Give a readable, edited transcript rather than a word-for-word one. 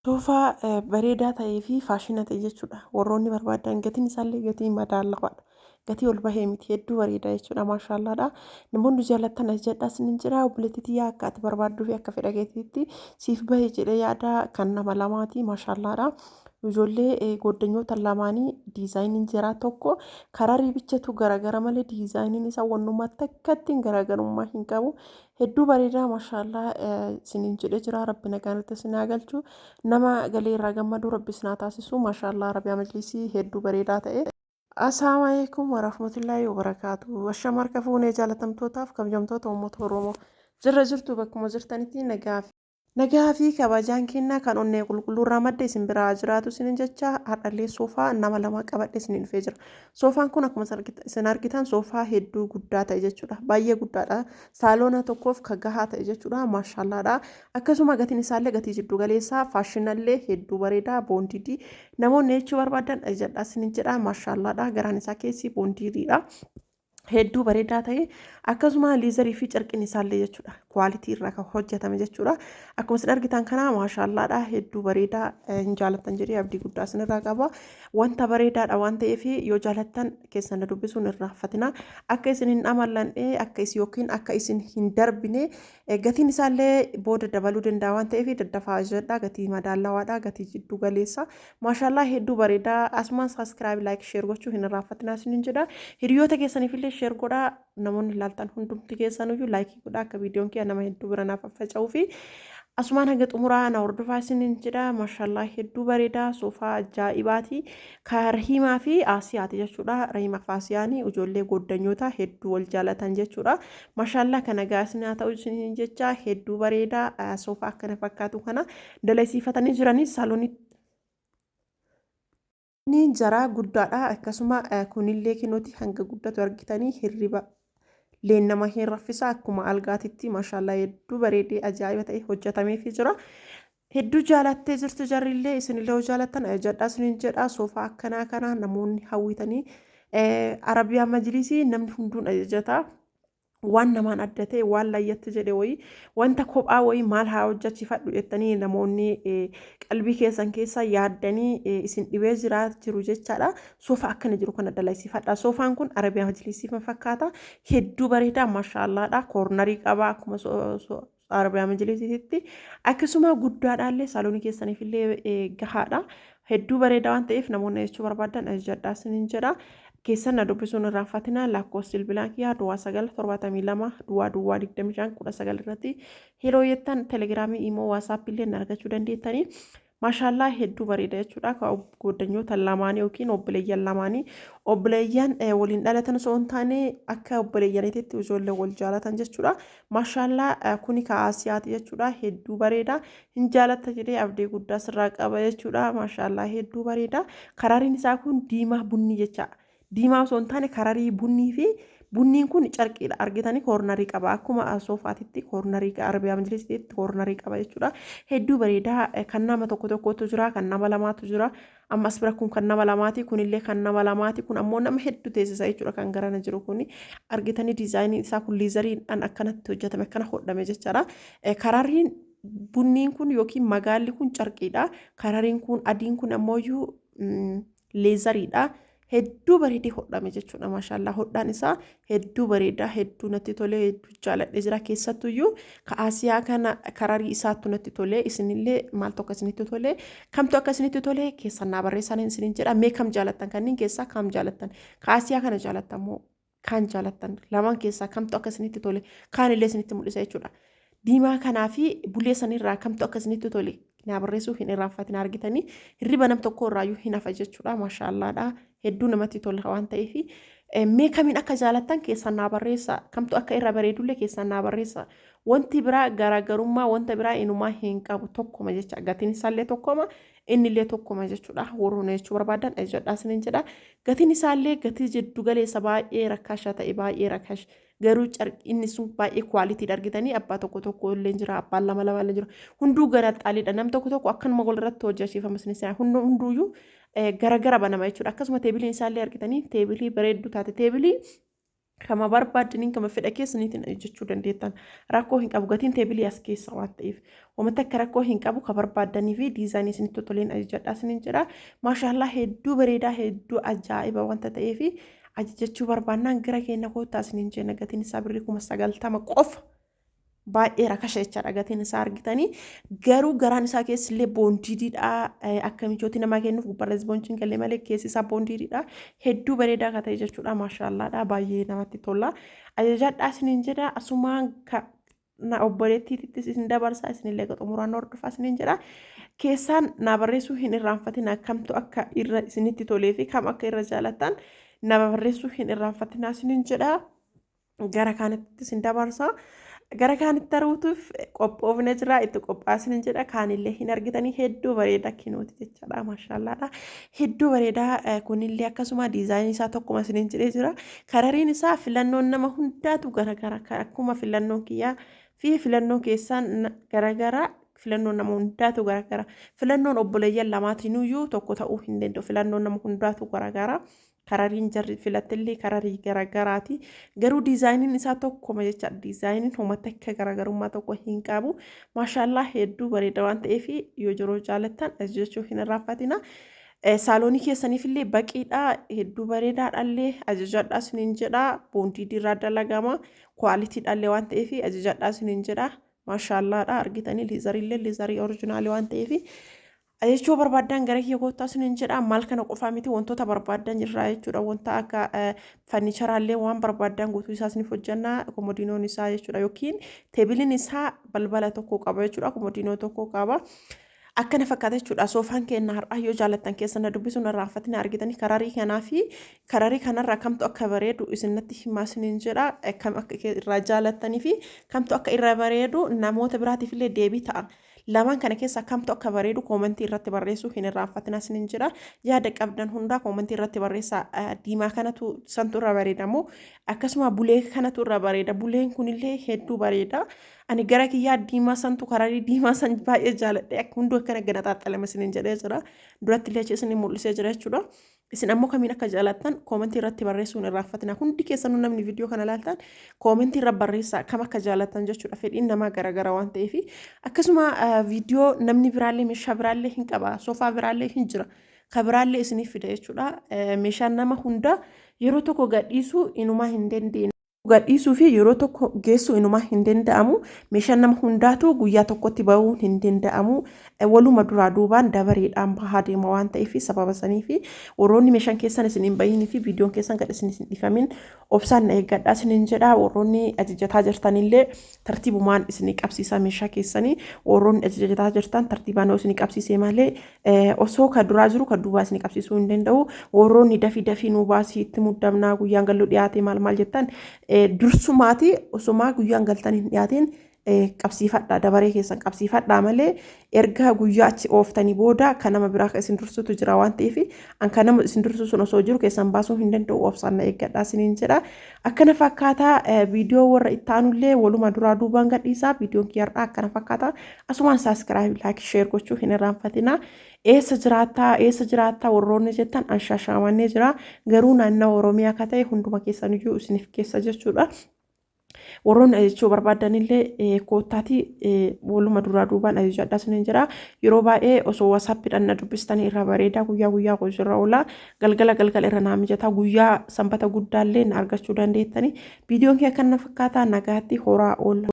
Soofaa bareedaa ta'ee fi faashina ta'e jechuudha. Warroonni barbaadan gatiin isaallee gatii madaalawaadha. Gatii ol bahee miti, hedduu bareeda jechuudha. Maashaallaadha. Namoonni jaallattan as jedhaa isinin jira. Obboleettii tiyyaa, akka ati barbaadduu fi akka fedha keetiitti siif bahe jedhee yaada, kan nama lamaati. Maashaallaadha. Ijoollee goddanyoota lamaanii diizaayiniin jira tokko, karaa riibichatu garagara malee diizaayiniin isaa wannummaa takkattiin garaagarummaa hin qabu. Hedduu bareedaa, maashaallaa isiniin jedhee jira. Rabbi nagaan itti isin haa galchu. Nama galee irraa gammadu Rabbi isin haa taasisu. Maashaallaa, Arabiyaa Majlisii hedduu bareedaa ta'e. Assalaamu alaikum warahmatullaahi wabarakaatu. Ashama harka fuunee, jaalatamtootaaf kabajamtoota uummata Oromoo. Jirra jirtu, bakkuma jirtanitti nagaa fi kabajaan kennaa kan onnee qulqulluu irraa madde isin biraa jiraatu isinin jecha, har'allee soofaa nama lama qabadhe isinin dhufee jira. Soofaan kun akkuma isin argitan soofaa hedduu guddaa ta'e jechuudha. Baay'ee guddaadha. Saaloona tokkoof ka gahaa ta'e jechuudha. Maashaallaadha. Akkasuma gatiin isaallee gatii jiddu galeessaa, faashinallee hedduu bareedaa, boondidii namoonni jechuu barbaadan ajajadhaa isinin jedha. Maashaallaadha. Garaan isaa keessi boondiidha. Hedduu bareedaa ta'e, akkasuma leatherii fi carqiin isaallee jechuudha quality irraa kan hojjetame jechuudha. Akkuma isin argitan kana maashaallaadha, hedduu bareedaa. Hin jaalattan jedhee abdii guddaa isinirraa qaba. Wanta bareedaadha waan ta'eef yoo jaalattan keessan na dubbisuun irraanfatina. Akka isin hin amallanne, akka isin yookiin akka isin hin darbine, gatiin isaallee booda dabaluu danda'a waan ta'eef daddafaa jedha. Gatii madaallawaadha, gatii jiddu galeessa. Maashaallaa, hedduu bareedaa. Asumaan subscribe, like, share gochuu hin irraanfatinaa isiniin jedha. Hiriyoota keessaniif illee share godhaa. Namoonni ilaaltan hundumti keessanuyyuu like godhaa, akka viidiyoon kiyya nama hedduu bira naaf faffaca'uu fi asumaan hanga xumuraa na hordofaa isiniin jedha. Maashaallaa, hedduu bareedaa, soofaa ajaa'ibaati. Ka Rahiimaa fi Asiyaati jechuudha. Rahiimaa fi Asiyaanii ijoollee goddanyoota hedduu wal jaalatan jechuudha. Maashaallaa, kana gaa isin haa ta'u isiniin jecha. Hedduu bareedaa, soofaa akkana fakkaatu kana dalasiifatanii jiranii. Saaloonii ni jaraa guddaadha. Akkasuma kunillee kinuuti hanga guddatu argitanii, hirriba leen nama hin raffisa akkuma algaatitti. Maashaallaa, hedduu bareedee ajaa'iba ta'e hojjetameefii jira. Hedduu jaalattee jirti jarrillee, isinillee yoo jaalattan ajajadhaa isiniin jedha. Soofaa akkanaa kana namoonni hawwitanii Arabiyaa Majlisii namni hunduun ajajata. Waan namaan adda ta'e, waan layyatti jedhe wayii, wanta kophaa wayii maal haa hojjechifadhu jettanii namoonni qalbii keessan keessa yaaddanii isin dhibee jiraa jiru jechaadha. Soofaa akkana jiru kana dalagsifadha. Soofaan kun Arabiyaa Majlisii fakkaata. Hedduu bareedaa, maashaallaadha. Cornerii qaba akkuma Arabiyaa Majlisiitti. Akkasuma guddaadhaallee, saaloonii keessaniif illee gahaadha. Hedduu bareedaa waan ta'eef namoonni jechuu barbaadan ajajadhaa isiniin jedha. Keessan na dubbisuun irraanfatina. Lakkoofsi bilbilaa kiyyaa 0972 00 25 19 irratti yeroo jettan Telegramii, Imo, WhatsAppii illee na argachuu dandeettanii. Maashaallaa, hedduu bareeda jechuudha. Ka goddanyoota lamaanii yookiin obboleeyyan lamaanii, obboleeyyan waliin dhalatan osoo hin taane akka obboleeyyaniititti ijoollee wal jaalatan jechuudha. Maashaallaa, kuni ka Asiyaati jechuudha. Hedduu bareeda. Hin jaalatta jedhee abdii guddaa sirraa qaba jechuudha. Maashaallaa, hedduu bareeda. Karaariin isaa kun diimaa bunni jecha. Diimaa osoo hin taane kararii bunnii fi bunniin kun carqiidha. Argitanii, cornerii qaba. Akkuma soofaatitti cornerii, Arabiyaa Majlisiitti cornerii qaba jechuudha. Hedduu bareedaa. Kan nama tokko tokkotu jira, kan nama lamaatu jira. Ammas bira kun kan nama lamaati, kunillee kan nama lamaati, kun ammoo nama hedduu teessisa jechuudha kan garana jiru kuni. Argitanii, diizaayiniin isaa kun leatheriidhaan akkanatti hojjetame, akkana hodhame jechaadha. Karariin bunniin kun yookiin magaalli kun carqiidha. Karariin kun adiin kun ammoo leatheriidha. Hedduu bareedee hodhame jechuudha. Maashaallaa, hodhaan isaa hedduu bareedaa, hedduu natti tolee, hedduu jaaladhee jira. Keessattuyyuu ka Asiyaa kana kararii isaattu natti tolee. Isinillee maaltu akka isinitti tolee, kamtu akka isinitti tolee keessan naa barreessaa isiniin jedha. Mee kam jaalattan? Kanneen keessaa kam jaalattan? Ka Asiyaa kana jaalattan moo kaan jaalattan? Lamaan keessaa kamtu akka isinitti tole? Kaanillee isinitti mul'isa jechuudha. Diimaa kanaa fi bulee sanirraa kamtu akka isinitti tole naa barreessuu hin irraanfatin. Argitanii, hirriba nam tokko irraayyuu hin hafa jechuudha. Maashaallaadha. Hedduu namatti tola waan ta'eef mee kamiin akka jaalattan keessan naa barreessa. Kamtu akka irra bareedullee keessan naa barreessa. Wanti biraa garaagarummaa wanta biraa inumaa hin qabu, tokkoma jecha. Gatiin isaallee tokkoma, innillee tokkoma jechuudha. Warroonni jechuu barbaadan ajajadhaa isiniin jedha. Gatiin isaallee gatii jiddu galeessa, baay'ee rakkaashaa ta'e, baay'ee rakkaash. Garuu inni sun baay'ee qualitydha. Argitanii, abbaa tokko tokko illee jira, abbaan lama lama illee jira. Hunduu gara xaaliidha. Nam tokko tokko akkanuma walirratti hojjechiifama isinis hunduuyyuu garagara banama jechuudha. Akkasuma tableiin isaallee argitanii, tableii bareedduu taate, tableii Kama barbaaddaniin kama fedha keessaniitiin ajajachuu dandeettan. Rakkoo hin qabu gatiin teebilii as keessa waan ta'eef. Wamata akka rakkoo hin qabu ka barbaaddanii fi diizaayinii isinitti toleen ajajadhaa isiniin jedha. Maashaallah hedduu bareedaa hedduu ajaa'iba wanta ta'eef ajajachuu barbaannaan gara keenya koottaa isiniin jenna gatiin isaa birrii 90,000 qofa. Baay'ee rakasha jechaadha gatiin isaa argitanii garuu garaan isaa keessi illee boondiidiidha akka michooti namaa kennuuf gubbarra isboonjiin galee malee keessi isaa boondiidiidha hedduu bareedaa akka ta'e jechuudha maashaallaadha baay'ee namatti tola ajajadhaa isiniin jedha asumaan ka na obboleettiittis isin dabarsaa isinillee ka xumuraan hordofaa isiniin jedha keessaan naa barreessuu hin irraanfatina kamtu akka irra isinitti tolee fi kam akka irra jaalattan na barreessuu hin irraanfatina isiniin jedha. Gara kaanitti isin dabarsa. Gara kaanitti daruutuuf qophoofne jira itti qophaa'aa isinin jedha kaanillee hin argitanii hedduu bareeda kinooti jechaadha maashaallaadha hedduu bareeda kunillee akkasuma diizaayinii isaa tokkuma isinin jedhee jira karariin isaa filannoon nama hundaatu garagara akkuma filannoon kiyyaa fi filannoon keessaan garagara filannoon nama hundaatu garagara filannoon obboleeyyan lamaatiinuyyuu tokko ta'uu hin danda'u filannoon nama hundaatu garagara Karariin jarri filattellee kararii garagaraati. Garuu diizaayiniin isaa tokkoma jecha diizaayiniin homa takka garagarummaa tokko hin qabu. Maashaallaa hedduu bareeda waan ta'eef yoo yeroo jaalattan ajajachuu hin irraanfatina. Saaloonii keessaniifillee baqiidha hedduu bareedaadhallee ajajadhaa isiniin jedha. Boondiidii irraa dalagama kwaalitiidhallee waan ta'eef ajajadhaa isiniin jedha. Maashaallaadha argitanii liizariillee liizarii orijinaalii waan ta'eef Ajajachuu barbaaddan gara kiyya koottaa isiniin jedha. Maal kana qofaa miti wantoota barbaaddan jirra jechuudha. Wanta akka farniicharaallee waan barbaaddan guutuu isaa isiniif hojjenna. Komodiinoon isaa jechuudha yookiin teebiliin isaa balbala tokko qaba jechuudha. Komodiinoo tokko qaba. Akkana fakkaata jechuudha. Soofaan keenya har'aa yoo jaalattan keessa na dubbisuun irraanfatina argitanii kararii kanaa fi kararii kanarraa kamtu akka bareedu isin natti himaa isiniin jedha. Kam akka irraa jaalattanii fi kamtu akka irra bareedu namoota biraatiif illee deebii ta'a. Lamaan kana keessaa kamtu akka bareedu koomentii irratti barreessuu hin irraanfatinaa isinin jedha. Yaada qabdan hundaa koomentii irratti barreessaa. Diimaa kanatu santu irra bareeda moo akkasuma bulee kanatu irra bareeda. Buleen kunillee hedduu bareeda. Ani gara kiyyaa diimaa santu kararii diimaa san baay'ee jaaladhe. Akka hunduu akkana gana xaaxxalame isinin jedhee jira. Duratti illee achi isin mul'isee jira jechuudha. Isin ammoo kamiin akka jaalattan koomentii irratti barreessuu hin irraanfatinaa. Hundi keessanuu namni viidiyoo kana ilaaltan koomentii irra barreessaa kam akka jaalattan jechuudha. Fedhiin namaa garaagara waan ta'eef. Akkasuma viidiyoo namni biraallee meeshaa biraallee hin qaba. Soofaa biraallee hin jira. Ka biraallee isiniif fida jechuudha. Meeshaan nama hunda yeroo tokko gadhiisuu inumaa hin dandeenye. Gadhiisuu fi yeroo tokko geessuu inumaa hin danda'amu. Meeshaan nama hundaatu guyyaa tokkotti bahuun hin danda'amu. Waluma duraa duubaan dabareedhaan bahaa deema waan ta'eef sababa sanii fi warroonni meeshaan keessan isin hin bahinii fi viidiyoon keessan gad isin hin dhifamin obsaan na eeggadhaa isinin jedha. Warroonni ajajataa jirtanillee tartiibumaan isin qabsiisaa meeshaa keessanii warroonni ajajataa jirtan tartiibaan yoo isin qabsiisee malee Osoo ka duraa jiru ka duubaa isin qabsiisuu hin danda'u. Warroonni dafii dafii nuu baasii itti muddamnaa guyyaan gallu dhiyaate maal maal jettan dursumaati osumaa guyyaan galtan hin dhiyaatiin qabsiifadha dabaree keessan qabsiifadhaa malee erga guyyaa achi ooftanii booda kan nama biraa isin dursutu jira waan ta'eef an kan nama isin dursu sun osoo jiru keessan baasuu hin danda'u obsaan na eeggadhaa isiniin jedha. Akkana fakkaata viidiyoo warra itti aanullee waluma duraa duubaan gadhiisaa viidiyoon kiyya har'aa akkana fakkaata. Asumaan subscribe like share gochuu hin irraanfatina. Eessa jiraattaa eessa jiraattaa warroonni jettan an Shaashaamannee jira garuu naannawa Oromiyaa akka ta'e hunduma keessaniyyuu isiniif keessa jechuudha. Warroonni ajajachuu barbaadanillee koottaatii waluma duraa duubaan ajajadhaa isiniin jira. Yeroo baay'ee osoo wasaappiidhaan na dubbistanii irra bareedaa guyyaa guyyaa hojiirra oola. Galgala galgala irra naa mijataa guyyaa sanbata guddaallee na argachuu dandeettanii. Viidiyoon kee akkana fakkaataa nagaatti horaa oola.